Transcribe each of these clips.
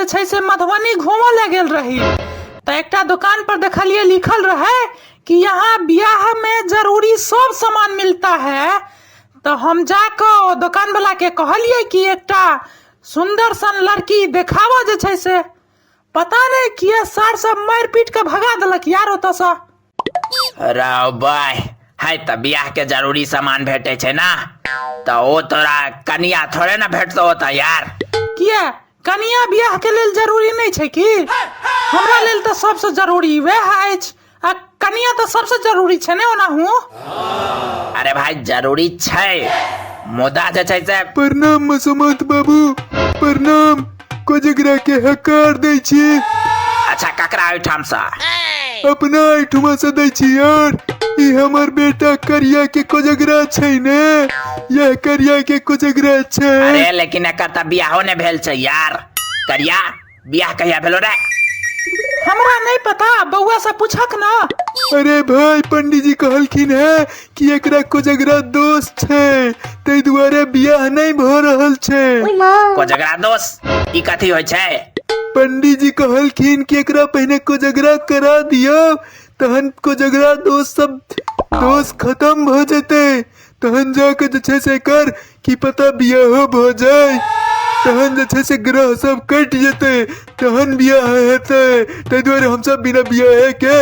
छै से मधुबनी घूमऽ लए गेल रही तऽ एकटा दोकान पर देखलियै लिखल रहै कि यहाँ बियाह में जरूरी सब सामान मिलता है। तऽ हम जाकऽ ओ दोकान वाला के कहलियै कि एकटा सुन्दर सन लड़की देखाबऽ जे छै से पता नहि किया सार सब मारि पीट के भगा देलक यार ओतऽसँ। रौ बाय है तऽ बियाह के जरूरी सामान भेटै छै ना, तऽ ओ तोरा कनिया थोड़े ना भेटतौ ओतऽ यार। किया कनिया बियाह के लेल जरूरी नहि छै की? हमरा लेल तऽ सबसँ जरूरी वएह अछि, आ कनिया तऽ सबसँ जरूरी छै ने ओनाहु। अरे भाई जरूरी छै, मुदा जे छै से। प्रणाम मसोमात बाबू, प्रणाम। कोजगरा के हकार दै छी। अच्छा ककरा ओहिठाम सँ? अपना एहिठुमा सँ दै छी यार। ई हमर बेटा करिया के कोजगरा छै ने, यह करिया के कोजगरा छै। अरे लेकिन एकर तऽ बियाहो ने भेल छै यार। करिया बियाह कहिया भेलो रे? हमरा नहीं पता, बउआ से पूछक ना। अरे भाई पंडीजी कहलखिन है कि एकरा कोजगरा दोष छै, ताहि दुआरे बियाह नहीं भऽ रहल छै। कोजगरा दोष ई कथी होइ छै? पंडीजी कहलखिन कि एकरा पहिने कोजगरा करा दियौ, तहन कोजगरा दोष सब दोष खत्म भऽ जेतै, तहन जाके जे छै से एकर की पता बियाहो भऽ जाय, तहन जे छै से ग्रह सब कटि जेतै, तहन बियाह हेतै। ताहि दुआरे हमसब बिना बियाहे के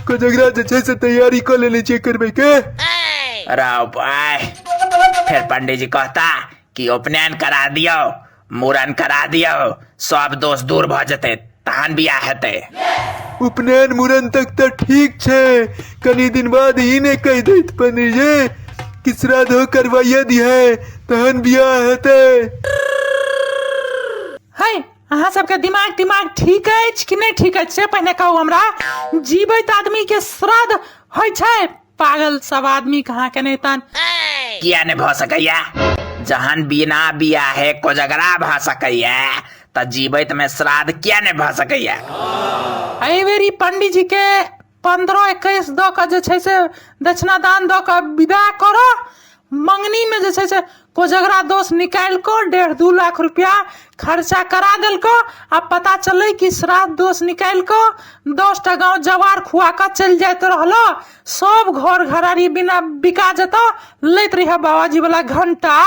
कोजगरा जे छै से तैयारी कऽ लेने छियै करबै के। रौ भाय, फेर पंडीजी कहता कि उपनयन करा दियौ, मूड़न करा दियौ, सब दोष दूर भऽ जेतै, तहन बियाह हेतै। उपनयन मूड़न तक तऽ ठीक छै, कनी दिन बाद ई ने कहि दैत पंडीजी कि श्राद्धो करवाइए दिहे तहन बियाह हेतै। है अहाँ सबके दिमाग तिमाग ठीक अछि कि नहि ठीक अछि से पहिने कहू हमरा। जीवैत आदमी के श्राद्ध होइ छै? पागल सब आदमी कहाँ के नहि तन। किया नहि भऽ सकैया? जहन बिना बियाहे कोजगरा भऽ सकैया तऽ जीवैत में श्राद्ध किया नहि भऽ सकैया? एहि बेर ई पंडीजी के 15-21 दऽ कऽ जे छै से दक्षिणा दान दऽ कऽ विदा करऽ। मंगनी में जे छै से कोजगरा दोष निकालि कऽ 1.5-2 लाख रुपया खर्चा करा देलकऽ, आ पता चललै कि श्राद्ध दोष निकालि कऽ 10टा गाँव जवार खुआ कऽ चलि जाइत रहलऽ। सब घर घरारी बिना बिका जेतऽ, लैत रहिह बाबाजी वाला घंटा।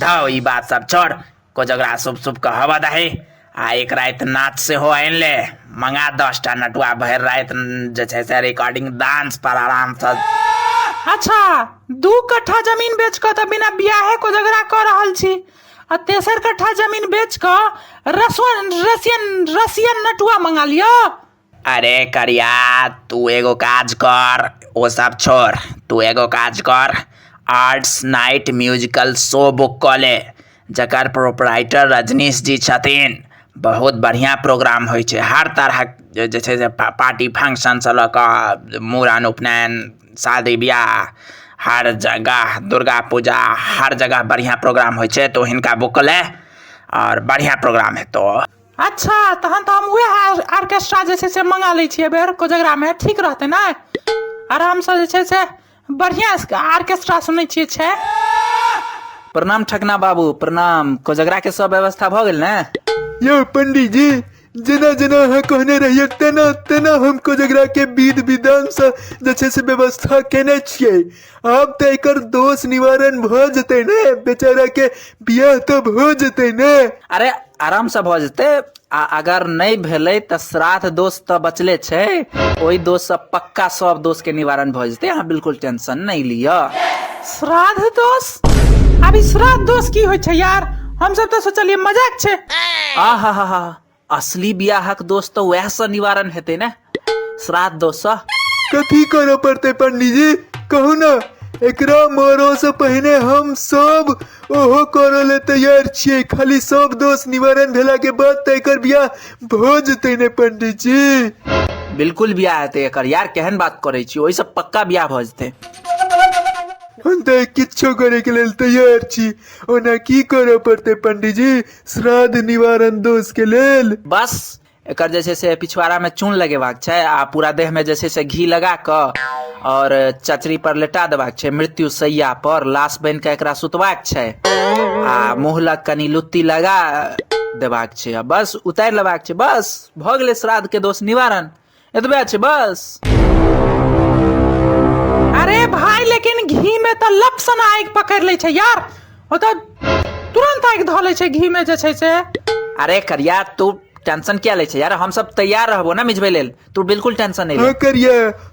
धौ ई बात सब छोड़, कोजगरा शुभ शुभ के हवा दही, आ एक राति नाच सेहो आनि ले, मंगा 10टा नटुआ, भरि राति जे छै से रिकॉर्डिंग डांस पर आराम से। अच्छा 2 कट्ठा जमीन बेच कऽ तऽ बिना बियाहे कोजगरा कऽ रहल छी, आ तेसर कट्ठा जमीन बेच कऽ रसियन नटुआ मंगा लिअ। अरे करिया तू एगो काज कर, ओ सब छोड़, तू एगो काज कर, arts night musical show book कऽ ले, जकर प्रोपराइटर रजनीश जी छथिन। बहुत बढ़िआँ प्रोग्राम होइ छै, हर तरहक जे छै से पार्टी फंक्शनसँ लऽ कऽ मूड़न उपनयन शादी बियाह हर जगह दुर्गा पूजा हर जगह बढ़िआँ प्रोग्राम होइ छै। तो हिनका बुक कऽ ले आओर बढ़िआँ प्रोग्राम हेतौ। अच्छा तहन तऽ हम वएह ऑर्केस्ट्रा जे छै से मंगा लै छियै बेर कोजगरामे, ठीक रहतै ने? आरामसँ जे छै से बढ़िआँ ऑर्केस्ट्रा सुनै छियै छै। प्रणाम ठकना बाबू, प्रणाम। कोजगरा के सब व्यवस्था भऽ गेल ने? यौ पंडीजी, जेना जेना अहाँ कहने रहियै तेना तेना हम कोजगरा के विध विधान से जे छै से व्यवस्था केने छियै। आब तऽ एकर दोष निवारण भऽ जेतै ने, बेचारा के बियाह तऽ भऽ जेतै ने। अरे आरामसँ भऽ जेतै, आ अगर नहि भेलै तऽ श्राद्ध दोष तऽ बचले छै, ओहि दोषसँ पक्का सब दोष के निवारण भऽ जेतै, अहाँ बिल्कुल टेंशन नहि लिअ। श्राद्ध दोष? आब ई श्राद्ध दोष की होइ छै यार? हमसब तऽ सोचलियै मजाक छै। आ हा हा हा, असली बियाहक दोष तऽ वएहसँ निवारण हेतै ने, श्राद्ध दोषसँ। कथी करऽ पड़तै पंडीजी कहू ने? एकरा मरो से पहिने हम सब ओहो करऽ ले तैयार छियै, खाली सब दोष निवारण भेला के बाद तऽ एकर बियाह भऽ जेतै ने पंडीजी? बिल्कुल बियाह हेतै एकर यार, केहन बात करै छी, ओहिसँ पक्का बियाह भऽ जेतै। हम तऽ किछो करे के लेल तैयार छी, ओना की करऽ पड़तै पंडीजी श्राद्ध निवारण दोष के लेल? बस एकर जे छै से पिछवाड़ामे चून लगेबाक छै, आ पूरा देहमे जे छै से घी लगा कऽ और चचरी पर लेटा देबाक छै, मृत्यु सैया पर लाश बनि कऽ एकरा सुतबाक छै, आ मुँह लग कनि लुत्ती लगा देबाक छै आ बस उतारि लेबाक छै, बस भऽ गेलै श्राद्ध के दोष निवारण, एतबे छै बस। अरे भाई, लेकिन घी में तऽ लपसन आगि पकड़ि लै छै यार, ओ तऽ तुरंत आगि धऽ लै छै घी में जे छै से। अरे करिया, तू टेंशन किया लै छै यार? हम सब तैयार रहबो ना मिझबै लेल, तू बिल्कुल टेंशन नहीं ले। हाँ करिया,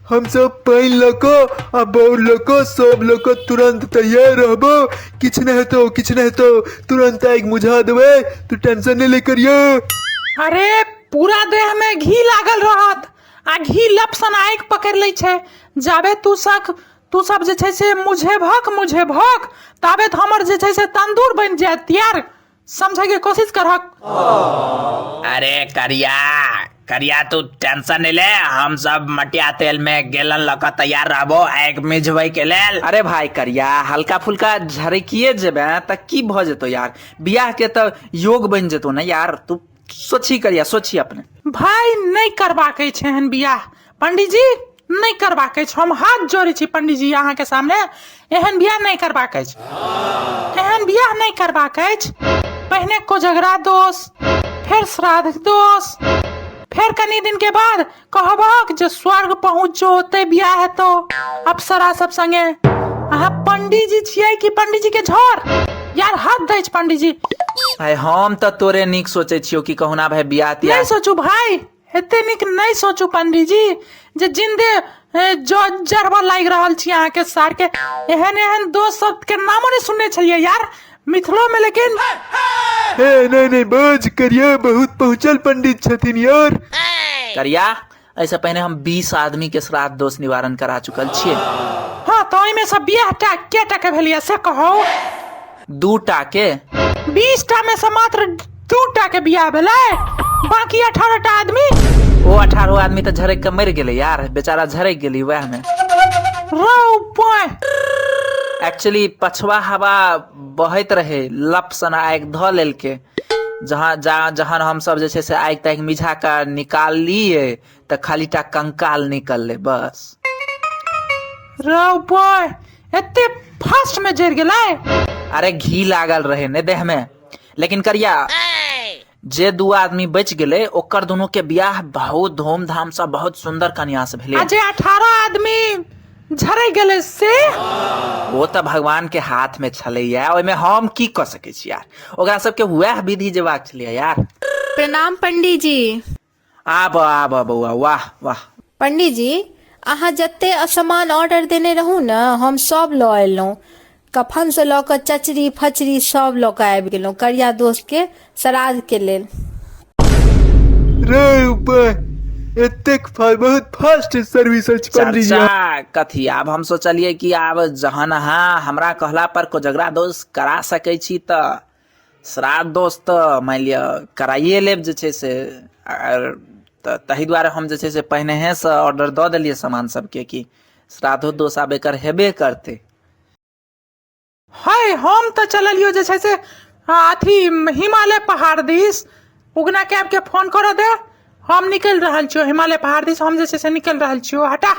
हम सब पानि लऽ कऽ आ बौर लऽ कऽ सब लऽ कऽ तुरंत तैयार रहबो। किछु नहि हेतौ, किछु नहि हेतौ, तुरंत आगि बुझा देबै, तू टेंशन नहि ले करिया। अरे पूरा देह में घी लागल रहत आ घी लपसन आगि पकड़ि लै छै। जाबे तू सब जे छै से मुझेबहक मुझेबहक, ताबे तऽ हमर जे छै से तंदूर बनि जायत यार, समझे के कोशिश करहक। अरे करिया, करिया, तू टेंशन नहीं ले, हम सब मटिया तेल में गेलन लऽ कऽ तैयार रहबो आगि मिझबै के लेल। अरे भाई करिया, हल्का फुल्का झरकिए जेबे तऽ की भऽ जेतौ यार? बियाह के तऽ योग बनि जेतौ ने यार। तू सोची करिया, सोची अपने। भाई, नहि करबाक अछि एहन बियाह पंडीजी, नहि करबाक अछि। हम हाथ जोड़ै छी पंडीजी अहाँके सामने, एहन बियाह नहि करबाक अछि, एहन बियाह नहि करबाक अछि। पहिने कोजगरा दोष, फेर श्राद्ध दोष, फेर कनी दिन के बाद कहबहक जे स्वर्ग पहुँच जो, ओते बियाह हेतौ अप्सरा सब संगे। अहाँ पंडीजी छियै कि पंडीजी के झोर यार? हाथ दै छै पंडीजी। भाई, हम तऽ तोरे नीक सोचै छियौ कि कहुना भाई बियाह तियाह। नहि सोचू भाई, एते नीक नहि सोचू पंडीजी, जे जिन्दे जो जरबा लागि रहल छी अहाँके सार के। एहन एहन दोस्त सब के नामो नहि सुनने छलियै यार मिथिलो में, लेकिन हे नहीं नहीं बाज करिया, बहुत पहुंचल पंडित छथिन यार। करिया, एहिसँ पहिने हम 20 आदमी के श्राद्ध दोष निवारण करा चुकल छियै। हाँ, तऽ ओहिमे से बियाह टा के टा के भेलियै से कहू। 2 टा के। 20 टा में से मात्र 2 टा के बियाह भेलै, बाकी 18 टा आदमी? ओ 18 आदमी तऽ झरकि के मरि गेलै यार, बेचारा झरकि गेलै वएह में। रौ पाय। एक्चुअली पछवा हवा बहैत रहे, लप सन आगि धऽ लेलकै। जहाँ जा जहन हमसब जे छै से आगि तागि मिझा कऽ निकाललियै तऽ खाली टा कंकाल निकललै बस। रौ पाय, एते फास्ट में जरि गेलै? अरे घी लागल रहे ने देह में। लेकिन करिया, जे 2 आदमी बचि गेलै ओकर दुनू के बियाह बहुत धूमधाम से बहुत सुंदर कन्या से भेलै। आ जे 18 आदमी झरकि गेलै से? ओ तऽ भगवान के हाथ में छलैया, ओहिमे हम की कऽ सकै छी यार? ओकरा सबके वएह विधि जेबाक छलैया यार। प्रणाम पंडीजी। आब आब बौआ, वाह वाह। पंडीजी, अहाँ जते सामान ऑर्डर देने रहू ने, हम सब लऽ एलहुँ। कफन से लऽ कऽ चचरी फचरी सब लऽ कऽ आबि गेलहुँ करिया दोस्त के श्राद्ध के लेल। रे ऊपर एतेक बहुत फास्ट सर्विस अछि पंडीजी। चर्चा कथी, आब हम सोचलियै कि आब जहन अहाँ हमरा कहला पर कोजगरा दोष करा सकै छी तऽ श्राद्ध दोष तऽ मानि लिअ कराइए लेब जे छै से। तऽ ताहि दुआरे हम जे छै से पहिनहेसँ ऑर्डर दऽ देलियै सामान सबके कि श्राद्धो दोष आब एकर हेबे करतै। है, हम तऽ चललियो जे छै से अथी हिमालय पहाड़ दिस। उगना कैब के फोन करऽ दे, हम निकलि रहल छियो हिमालय पहाड़ दिस, हम जे छै से निकलि रहल छियो। हटा।